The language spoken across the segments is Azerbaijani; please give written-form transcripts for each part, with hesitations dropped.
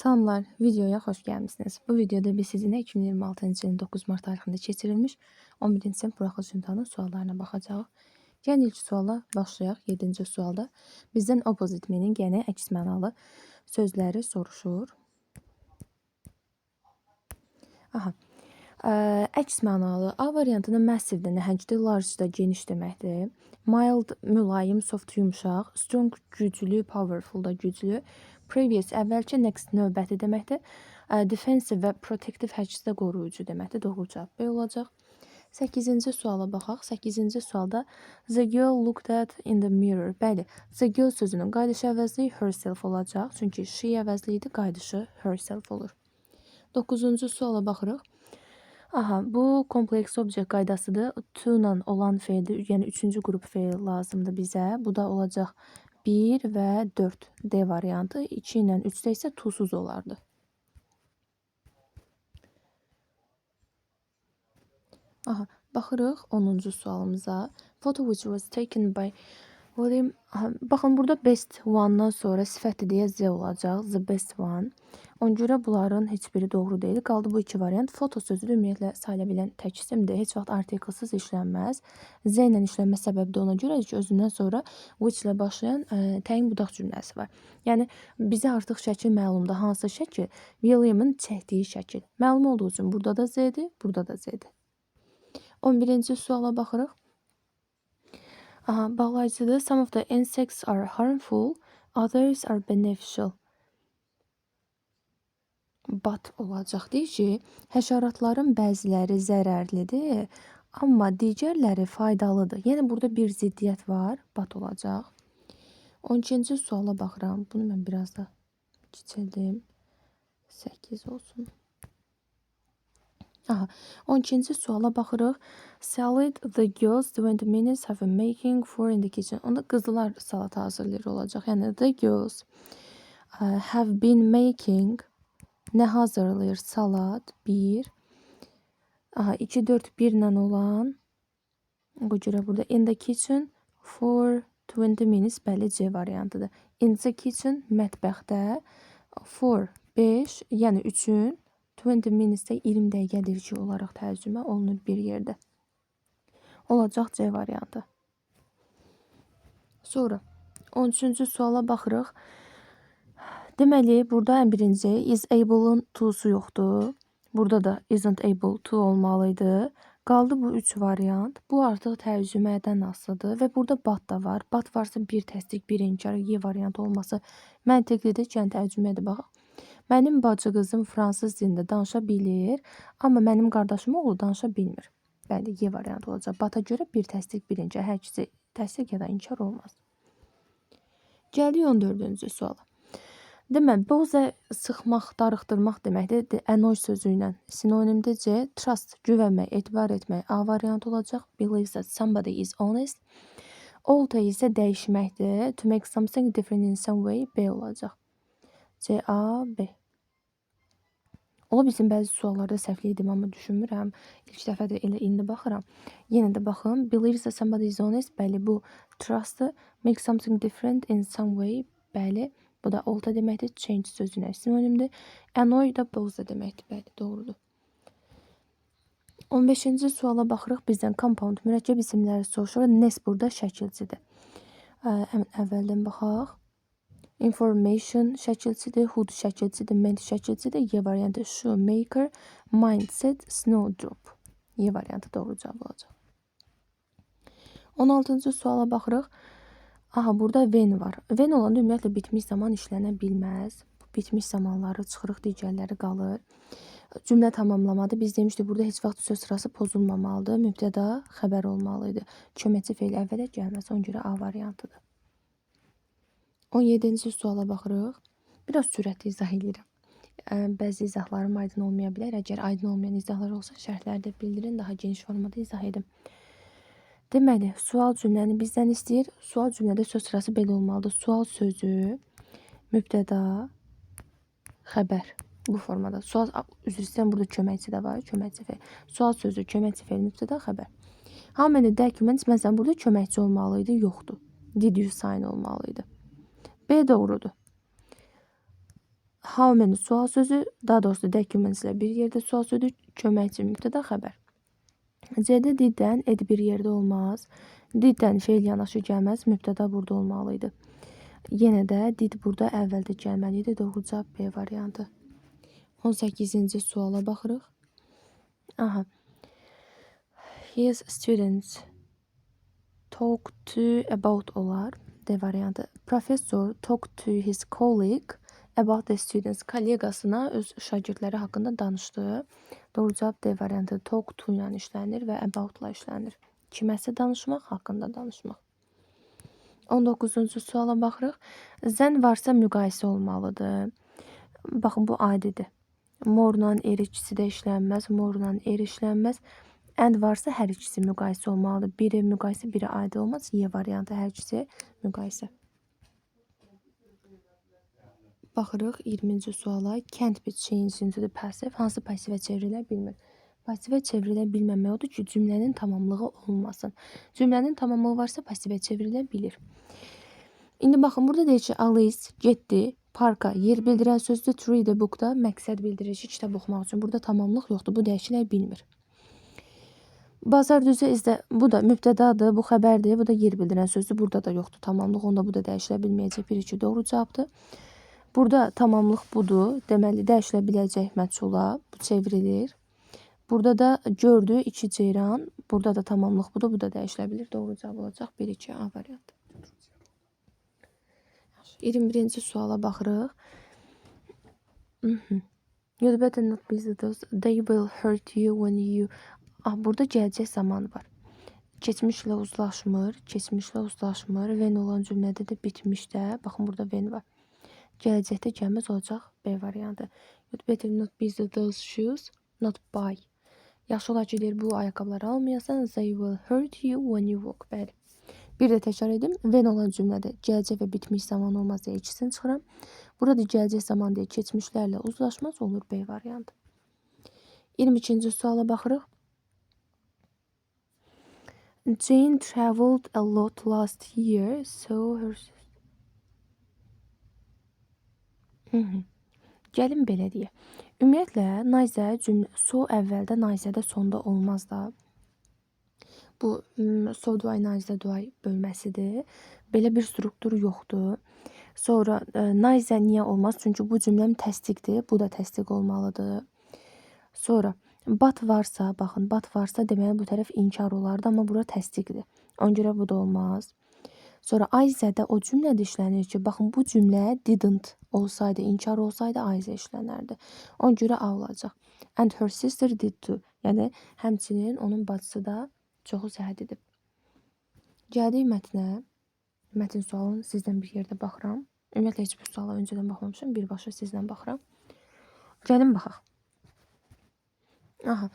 Salamlar, videoya xoş gəlmisiniz. Bu videoda biz sizinlə 2026-cı ilin 9 mart tarixində keçirilmiş 11-ci sinif buraxılış imtahanı suallarına baxacağıq. Gəlin ilk suala başlayaq. 7-ci sualda bizdən opposite meaning, yəni əks mənalı sözləri soruşur. Aha. Əks mənalı A variantında massive də nəhəngdir, large da geniş deməkdir. Mild mülayim, soft yumşaq, strong güclü, powerful da güclü. Previous əvvəlki, next növbəti deməkdir. Defensive və protective hər ikisi də qoruyucu deməkdir. Doğru cavab B olacaq. 8-ci suala baxaq. 8-ci sualda the girl looked at in the mirror. Bəli, the girl sözünün qaydışı əvəzliyi herself olacaq. Çünki she əvəzliyi idi, qaydışı herself olur. 9-cu suala baxırıq. Aha, bu kompleks object qaydasıdır. To ilə olan feildir. Yəni üçüncü qrup feil lazımdır bizə. Bu da olacaq 1 və 4 D variantı. 2 ilə 3-də isə to-suz olardı. Aha, baxırıq 10-cu sualımıza. Photo which was taken by William. Aha, baxın burada best one-dan sonra sifətdir deyə Z olacaq. The best one. Ona görə bunların heç biri doğru deyil. Qaldı bu iki variant. Foto sözü də ümumiyyətlə sayıla bilən tək isimdir. Heç vaxt artiklsız işlənməz. Z ilə işlənmə səbəbi də ona görədir ki, özündən sonra which ilə başlayan təyin budaq cümləsi var. Yəni bizə artıq şəkil məlumdur. Hansı şəkil? Williamın çəkdiyi şəkil. Məlum olduğu üçün burada da Z-dir, burada da Z-dir. 11-ci suala baxırıq. Aha, bağlayıcıdır. Some of the insects are harmful, others are beneficial. But olacaq. Deyir ki, həşəratların bəziləri zərərlidir, amma digərləri faydalıdır. Yəni burada bir ziddiyyət var. But olacaq. 12-ci suala baxıram. Bunu mən biraz da kiçildim. 8 olsun. Aha, 12-ci suala baxırıq. Salad the girls 20 minutes have been making for in the kitchen. Onda qızlar salat hazırlayır olacaq. Yəni the girls have been making nə hazırlayır? Salat 1. Aha, 2 4 1 ilə olan. O görə burada in the kitchen for 20 minutes bəli C variantıdır. In the kitchen mətbəxdə for 5, yəni 3-ün 20 minutes-də 20 dəqiqədir ki olaraq tərcümə olunur bir yerdə. Olacaq C variantı. Sonra 13-cü suala baxırıq. Deməli, burada ən birinci is able-ın to-su yoxdur. Burada da isn't able to olmalıydı. Qaldı bu üç variant. Bu artıq tərcümədən asılıdır və burada but da var. But varsa bir təsdiq, bir inkar, Y variantı olması məntiqlidir. Yəni tərcüməyə də baxaq. Mənim bacı qızım fransız dilində danışa bilir, amma mənim qardaşım oğlu danışa bilmir. Bəli, Y variantı olacaq. But-a görə bir təsdiq, bir inkar, hər ikisi təsdiq ya da inkar olmaz. Gəldik 14-cü suala. Deməli, bother sıxmaq, darıxdırmaq deməkdir. Annoy sözü ilə sinonimdir C. Trust, güvənmək, etibar etmək A variantı olacaq. Believe that somebody is honest. Alter isə dəyişməkdir. To make something different in some way B olacaq. C, A, B. Ola bilsin bəzi suallarda səhvlik edim, amma düşünmürəm. İlk dəfədir elə indi baxıram. Yenə də baxın. Believe that somebody is honest. Bəli, bu trust-dır. Make something different in some way. Bəli, bu da alter deməkdir. Change sözünə sinonimdir. Annoy da bother deməkdir. Bəli, doğrudur. 15-ci suala baxırıq. Bizdən compound mürəkkəb isimləri soruşur. Nes burada şəkilçidir. Həmin əvvəldən baxaq. Information şəkilçidir, hood şəkilçidir, ment şəkilçidir. Y variantı shoemaker, mindset, snowdrop. Y variantı doğru cavab olacaq. 16-cı suala baxırıq. Aha, burada when var. When olanda ümumiyyətlə bitmiş zaman işlənə bilməz. Bitmiş zamanları çıxırıq, digərləri qalır. Cümlə tamamlamadır. Biz demişdik, burada heç vaxt söz sırası pozulmamalıdır. Mübtəda xəbər olmalı idi. Köməkçi feil əvvələ gəlməz. Ona görə A variantıdır. 17-ci suala baxırıq. Biraz sürətli izah eləyirəm. Bəzi izahlarım aydın olmaya bilər. Əgər aydın olmayan izahlar olsa şərhlərdə bildirin, daha geniş formada izah edim. Deməli, sual cümləni bizdən istəyir. Sual cümlədə söz sırası belə olmalıdır. Sual sözü, mübtəda, xəbər. Bu formada. Sual, üzr istəyirəm, burada köməkçi də var. Köməkçi feil. Sual sözü, köməkçi feil, mübtəda, xəbər. How many documents? Məsələn, burada köməkçi olmalı idi. Yoxdur. Did you sign olmalı idi. B doğrudur. How many sual sözü, daha doğrusu documents ilə bir yerdə sual sözü, köməkçi mübtəda xəbər. C-də did-dən ed bir yerdə olmaz. Did-dən feil yanaşı gəlməz, mübtəda burada olmalı idi. Yenə də did burada əvvəldə gəlməli idi. Doğru cavab B variantı. 18-ci suala baxırıq. Aha. His students talk to about olar. D variantı. Professor talked to his colleague about the students. Kolleqasına öz şagirdləri haqqında danışdı. Doğru cavab D variantı. Talk to ilə işlənir və about-la işlənir. Kiməsə danışmaq, haqqında danışmaq. 19-cu suala baxırıq. Zən varsa müqayisə olmalıdır. Baxın, bu adidir. More-la er ikisi də işlənməz, more-la er işlənməz. And varsa hər ikisi müqayisə olmalıdır. Biri müqayisə, biri adi olmaz. Y variantı hər ikisi müqayisə. Baxırıq 20-ci suala. Can't be changed into the passive. Hansı passivə çevrilə bilmir? Passivə çevrilə bilməmək odur ki, cümlənin tamamlığı olmasın. Cümlənin tamamlığı varsa passivə çevrilə bilir. İndi baxın, burada deyir ki, Alice getdi parka. Yer bildirən sözdür. To read a book-da məqsəd bildirir ki, kitab oxumaq üçün. Burada tamamlıq yoxdur. Bu dəyişilə bilmir. Bazar düzə izlə. Bu da mübtədadır, bu xəbərdir, bu da yer bildirən sözdür. Burada da yoxdur tamamlıq. Onda bu da dəyişilə bilməyəcək. 1, 2 doğru cavabdır. Burada tamamlıq budur. Deməli, dəyişilə biləcək məchula. Bu çevrilir. Burada da gördü 2 ceyran. Burada da tamamlıq budur. Bu da dəyişilə bilir. Doğru cavab olacaq 1, 2 A variantı. 21-ci suala baxırıq. You'd better not be those. They will hurt you when you... Ah, burada gələcək zaman var. Keçmişlə uzlaşmır. Keçmişlə uzlaşmır. When olan cümlədə də bitmiş də. Baxın, burada when var. Gələcəkdə gəlməz olacaq B variantı. You'd better not be those shoes, not buy. Yaxşı olar ki, deyir, bu ayaqqabıları almayasan. They will hurt you when you walk. Bəli. Bir də təkrar edim. When olan cümlədə gələcək və bitmiş zaman olmaz deyə ikisini çıxıram. Burada gələcək zaman deyə keçmişlərlə uzlaşmaz olur B variantı. 22-ci suala baxırıq. Jane traveled a lot last year, so her... Gəlin belə deyək. Ümumiyyətlə, Nayzə cümlə, so əvvəldə, Nayzədə sonda olmaz da. Bu, so do I, Nayzə do I bölməsidir. Belə bir struktur yoxdur. Sonra, Nayzə niyə olmaz? Çünki bu cümləm təsdiqdir. Bu da təsdiq olmalıdır. Sonra, but varsa, baxın, but varsa deməli bu tərəf inkar olardı, amma bura təsdiqdir. Ona görə bu da olmaz. Sonra Ayzədə o cümlədə işlənir ki, baxın, bu cümlə didn't olsaydı, inkar olsaydı Ayzə işlənərdi. Ona görə A olacaq. And her sister did too. Yəni, həmçinin onun bacısı da çoxu səhət edib. Gəldik mətnə. Mətn sualını sizdən bir yerdə baxıram. Ümumiyyətlə, heç bu suala öncədən baxmamışam. Birbaşa sizdən baxıram. Gəlin baxaq. Aha.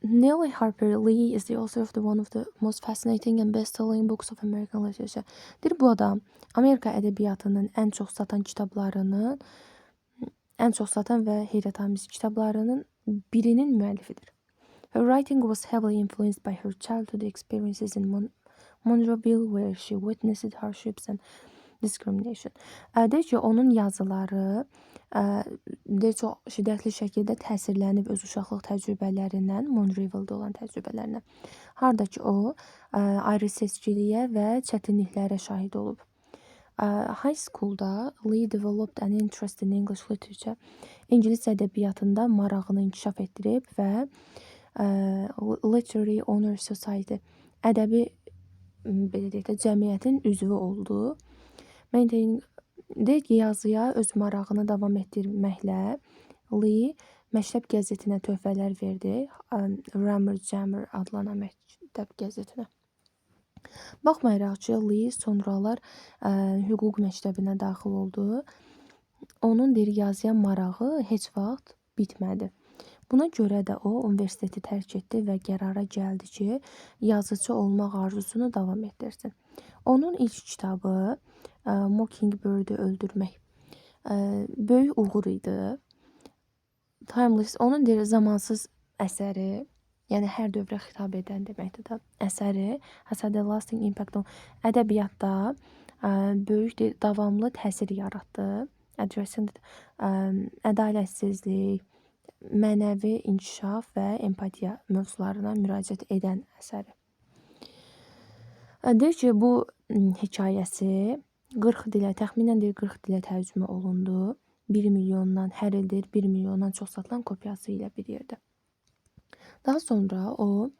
Nellie Harper Lee is the author of the one of the most fascinating and best-selling books of American literature. Deyir, bu adam Amerika ədəbiyyatının ən çox satan kitablarının, ən çox satan və heyrətamiz kitablarının birinin müəllifidir. Her writing was heavily influenced by her childhood experiences in Monroeville, where she witnessed hardships and discrimination. Deyir ki, onun yazıları deyir, çox şiddətli şəkildə təsirlənib öz uşaqlıq təcrübələrindən, Monroeville'də olan təcrübələrindən. Harda ki, o ayrı seçkiliyə və çətinliklərə şahid olub. High school'da Lee developed an interest in English literature. İngilis ədəbiyyatında marağını inkişaf etdirib və Literary Honor Society ədəbi, belə deyək də, cəmiyyətin üzvü oldu. Maintain, deyir ki, yazıya öz marağını davam etdirməklə Lee məktəb qəzetinə töhfələr verdi. Rammer Jammer adlanan məktəb qəzetinə. Baxmayaraq ki, Lee sonralar hüquq məktəbinə daxil oldu. Onun deyir, yazıya marağı heç vaxt bitmədi. Buna görə də o, universiteti tərk etdi və qərara gəldi ki, yazıcı olmaq arzusunu davam etdirsin. Onun ilk kitabı Mockingbird'ü öldürmək böyük uğur idi. Timeless, onun deyir, zamansız əsəri, yəni hər dövrə xitab edən deməkdir də, əsəri has had a lasting impact on ədəbiyyatda böyük davamlı təsir yaratdı. Addressing ədalətsizlik, mənəvi inkişaf və empatiya mövzularına müraciət edən əsəri. Deyir ki, bu hekayəsi 40 dilə, təxminən deyir 40 dilə tərcümə olundu. 1 milyondan, hər il deyir 1 milyondan çox satılan kopyası ilə bir yerdə. Daha sonra o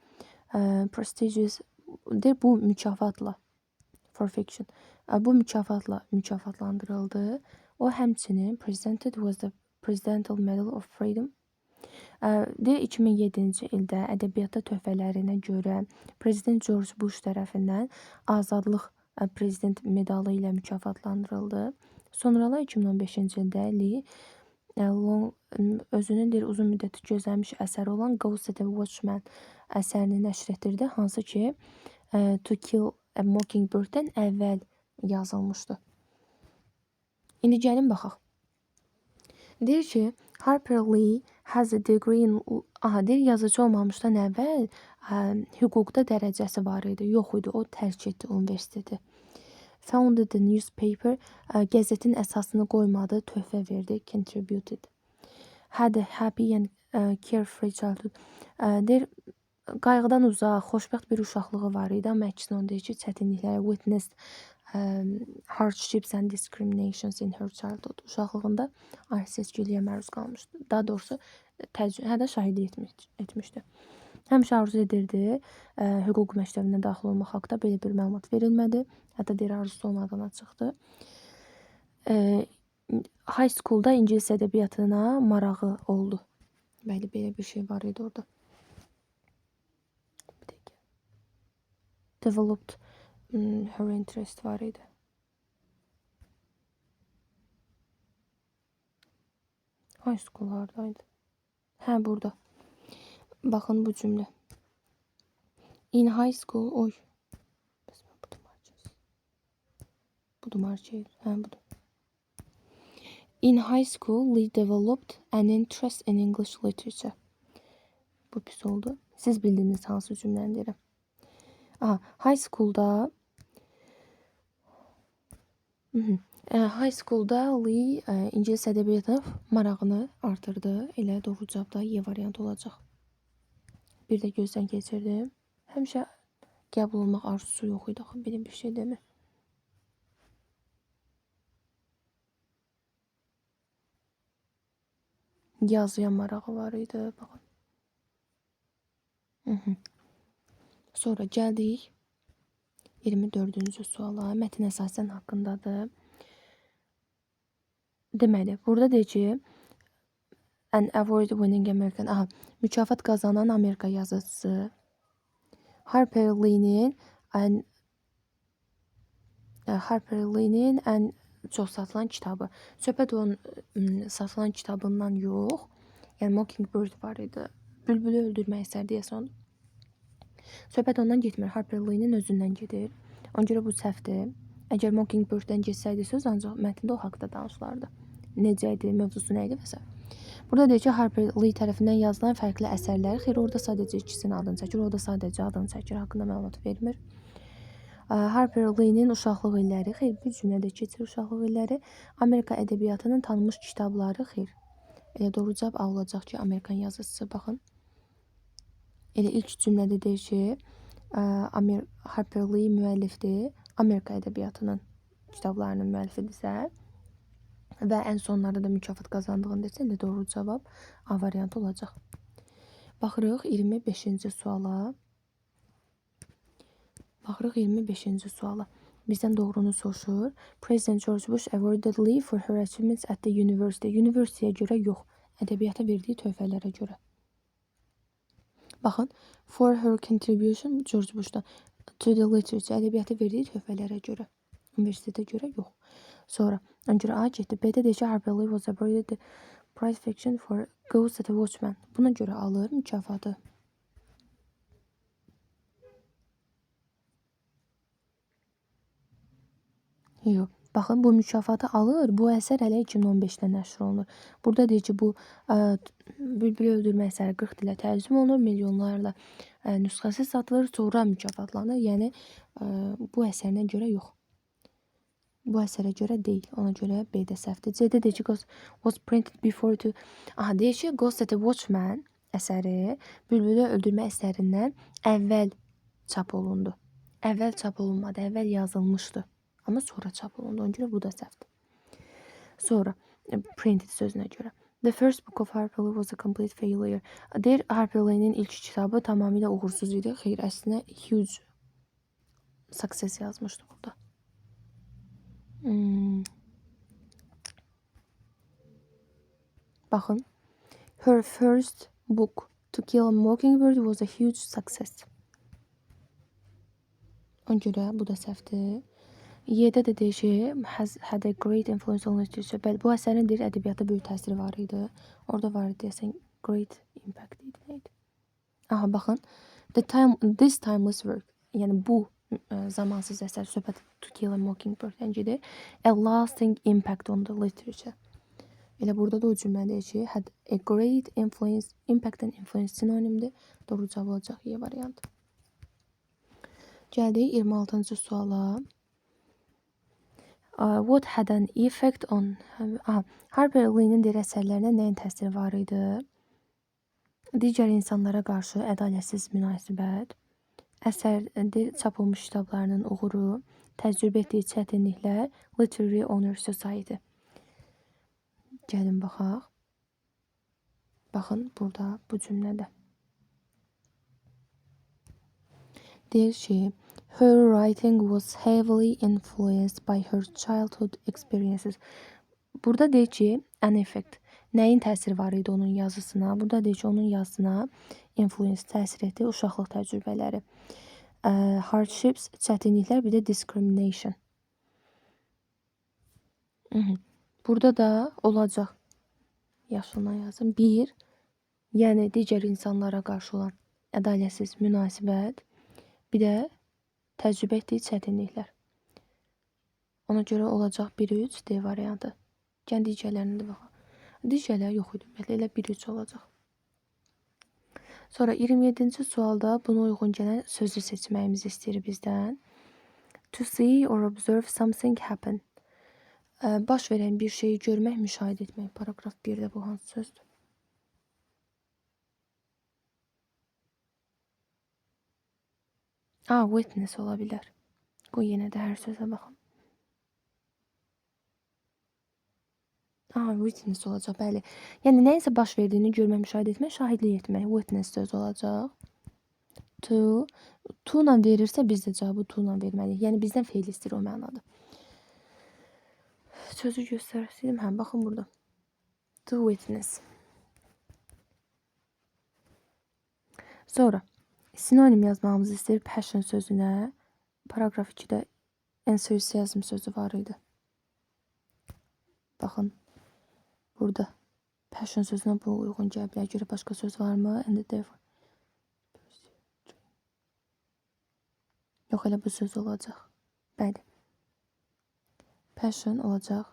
prestigious deyir bu mükafatla for fiction bu mükafatla mükafatlandırıldı. O həmçinin presented was the Presidential Medal of Freedom. Deyir 2007-ci ildə ədəbiyyatda töhfələrinə görə Prezident George Bush tərəfindən Azadlıq Prezident medalı ilə mükafatlandırıldı. Sonralar 2015-ci ildə Lee özünün deyir uzun müddət gözlənmiş əsəri olan Go Set a Watchman əsərini nəşr etdirdi, hansı ki To Kill a Mockingbird-dən əvvəl yazılmışdı. İndi gəlin baxaq. Deyir ki, Harper Lee has a degree in... Aha, deyir yazıcı olmamışdan əvvəl hüquqda dərəcəsi var idi. Yox idi, o tərk etdi universiteti. Founded the newspaper, qəzetin əsasını qoymadı, töhfə verdi, contributed. Had a happy and carefree childhood. Deyir, qayğıdan uzaq, xoşbəxt bir uşaqlığı var idi, amma əksinə onu deyir ki, çətinliklərə witnessed hardships and discriminations in her childhood. Uşaqlığında ayrı seçkiliyə məruz qalmışdı. Daha doğrusu, hətta şahidlik etmişdi. Həmişə arzu edirdi hüquq məktəbinə daxil olmaq haqda, belə bir məlumat verilmədi. Hətta deyir arzusu olmadığına çıxdı. High schoolda ingilis ədəbiyyatına marağı oldu. Bəli, belə bir şey var idi orada. Bir dəqiqə. Developed her interest var idi. High school hardaydı? Hə, burada. Baxın bu cümlə. In high school, oy. Bəs mən budur marker. Budur marker. Hə, budur. In high school, Lee developed an interest in English literature. Bu pis oldu. Siz bildiniz hansı cümləni deyirəm. Aha, high school'da high school'da Lee ingilis ədəbiyyatına marağını artırdı. Elə doğru cavab da Y variantı olacaq. Bir də gözdən keçirdim. Həmişə qəbul olmaq arzusu yox idi axı, belə bir şey demir. Yazıya marağı var idi, baxın. Sonra gəldik 24-cü suala. Mətn əsasən haqqındadır. Deməli, burada deyir ki, an award-winning American, aha, mükafat qazanan Amerika yazıçısı Harper Lee-nin ən çox satılan kitabı. Söhbət onun satılan kitabından yox, yəni Mockingbird var idi. Bülbülü öldürmək əsər deyəsən onu. Söhbət ondan getmir, Harper Lee-nin özündən gedir. Ona görə bu səhvdir. Əgər Mockingbird-dən getsəydi söz, ancaq mətndə o haqda danışılardı. Necə idi, mövzusu nə idi və s. Burada deyir ki, Harper Lee tərəfindən yazılan fərqli əsərlər. Xeyr, orada sadəcə ikisinin adını çəkir, orada sadəcə adını çəkir, haqqında məlumat vermir. Harper Lee-nin uşaqlıq illəri, xeyr, bir cümlədə keçir uşaqlıq illəri. Amerika ədəbiyyatının tanınmış kitabları, xeyr. Elə doğru cavab A olacaq ki, Amerikan yazıçısı, baxın. Elə ilk cümlədə deyir ki, Harper Lee müəllifdir, Amerika ədəbiyyatının kitablarının müəllifidirsə və ən sonlarda da mükafat qazandığını desə, elə doğru cavab A variantı olacaq. Baxırıq 25-ci suala. Baxırıq 25-ci suala. Bizdən doğrunu soruşur. President George Bush awarded Lee for her achievements at the university. Universityyə görə yox, ədəbiyyata verdiyi töhfələrə görə. Baxın, for her contribution George Bush'dan to the literature, ədəbiyyata verdiyi töhfələrə görə. Universitetə görə yox. Sonra, ona görə A getdi. B-də deyir ki, Harper Lee was awarded the prize fiction for Ghost at a Watchman. Buna görə alır mükafatı. Yox. Baxın, bu mükafatı alır. Bu əsər hələ 2015-də nəşr olunur. Burada deyir ki, bu Bülbülü öldürmə əsəri 40 dilə tərcümə olunur, milyonlarla nüsxəsi satılır, sonra mükafatlanır. Yəni, bu əsərinə görə yox. Bu əsərə görə deyil. Ona görə B-də səhvdir. C-də deyir ki, was printed before to... Aha, deyir ki, Ghost at the Watchman əsəri Bülbülü Öldürmə əsərindən əvvəl çap olundu. Əvvəl çap olunmadı, əvvəl yazılmışdı. Amma sonra çap olundu. Ona görə bu da səhvdir. Sonra, printed sözünə görə. The first book of Harper Lee was a complete failure. Deyir, Harper Lee'nin ilk kitabı tamamilə uğursuz idi. Xeyr, əslində huge success yazmışdı burada. Baxın. Her first book, To Kill a Mockingbird, was a huge success. Ona görə bu da səhvdir. Y-də də deyir ki, has had a great influence on literature. Bəli, bu əsərin deyir, ədəbiyyata böyük təsiri var idi. Orada var idi, deyəsən, great impact idi, nə idi? Aha, baxın. This timeless work, yəni bu zamansız əsər, söhbət To Kill a Mockingbird-dən gedir. A lasting impact on the literature. Elə burada da o cümlə deyir ki, had a great influence, impact and influence sinonimdir. Doğru cavab olacaq Y variantı. Gəldik 26-cı suala. What had an effect on... Aha, Harper Lee'nin deyir əsərlərinə nəyin təsiri var idi? Digər insanlara qarşı ədalətsiz münasibət, əsər deyir, çap olmuş kitablarının uğuru, təcrübə etdiyi çətinliklər, Literary Honor Society. Gəlin baxaq. Baxın, burada, bu cümlədə. Deyir ki, her writing was heavily influenced by her childhood experiences. Burada deyir ki, an effect. Nəyin təsiri var idi onun yazısına? Burada deyir ki, onun yazısına influence təsir etdi uşaqlıq təcrübələri. Hardships, çətinliklər, bir də discrimination. Burada da olacaq. Yaşılına yazın. 1, yəni digər insanlara qarşı olan ədalətsiz münasibət, bir də təcrübə etdiyi çətinliklər. Ona görə olacaq 1-3 D variantı. Gəlin digərlərinə də baxaq. Digərləri yox idi. Ümumiyyətlə, elə 1-3 olacaq. Sonra 27-ci sualda buna uyğun gələn sözü seçməyimizi istəyir bizdən. To see or observe something happen. Baş verən bir şeyi görmək, müşahidə etmək. Paragraf 1-də bu hansı sözdür? Witness ola bilər. Qoy yenə də hər sözə baxım. Witness olacaq, bəli. Yəni, nəyinsə baş verdiyini görmək, müşahidə etmək, şahidlik etmək. Witness sözü olacaq. To, to ilə verirsə, biz də cavabı to ilə verməliyik. Yəni, bizdən feil istəyir o mənada. Sözü göstərsəydim, hə, baxın burada. To witness. Sonra, sinonim yazmağımızı istəyir passion sözünə. Paragraf 2-də enthusiasm sözü var idi. Baxın, burada passion sözünə bu uyğun gələ bilər. Görə başqa söz varmı? And therefore. Yox, elə bu söz olacaq. Bəli. Passion olacaq.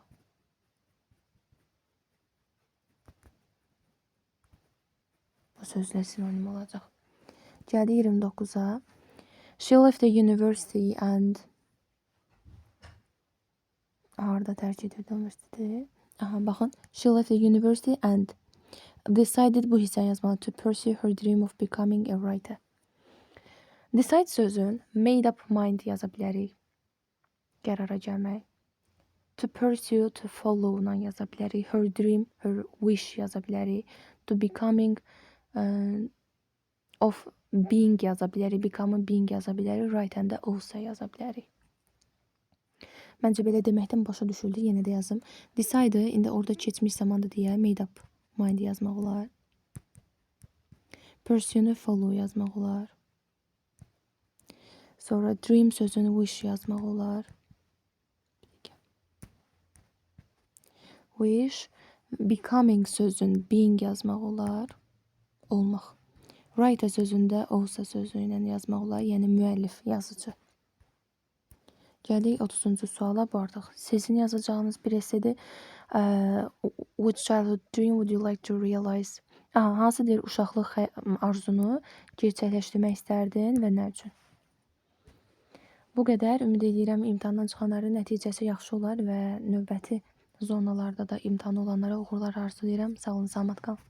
Bu sözlə sinonim olacaq. Gəldik 29-a. She left the university and harda tərk edirdi universiteti? Aha, baxın. She left the university and decided bu hissəni yazmalı to pursue her dream of becoming a writer. Decide sözün made up mind yaza bilərik. Qərara gəlmək. To pursue, to follow-la yaza bilərik. Her dream, her wish yaza bilərik. To becoming of being yaza bilərik. Become being yaza bilərik. Write-ən də also yaza bilərik. Məncə belə deməkdən başa düşüldü. Yenə də yazım. Decide indi orada keçmiş zamanda deyə made up mind yazmaq olar. Pursue-nu follow yazmaq olar. Sonra dream sözünü wish yazmaq olar. Wish, becoming sözünü being yazmaq olar. Olmaq. Writer sözündə olsa sözü ilə yazmaq olar. Yəni müəllif, yazıcı. Gəldik 30-cu suala. Bu artıq sizin yazacağınız bir essedir. Which childhood dream would you like to realize? Aha, hansı deyir uşaqlıq arzunu gerçəkləşdirmək istərdin və nə üçün? Bu qədər. Ümid edirəm imtahandan çıxanların nəticəsi yaxşı olar və növbəti zonalarda da imtahanı olanlara uğurlar arzulayıram. Sağ olun, salamat qalın.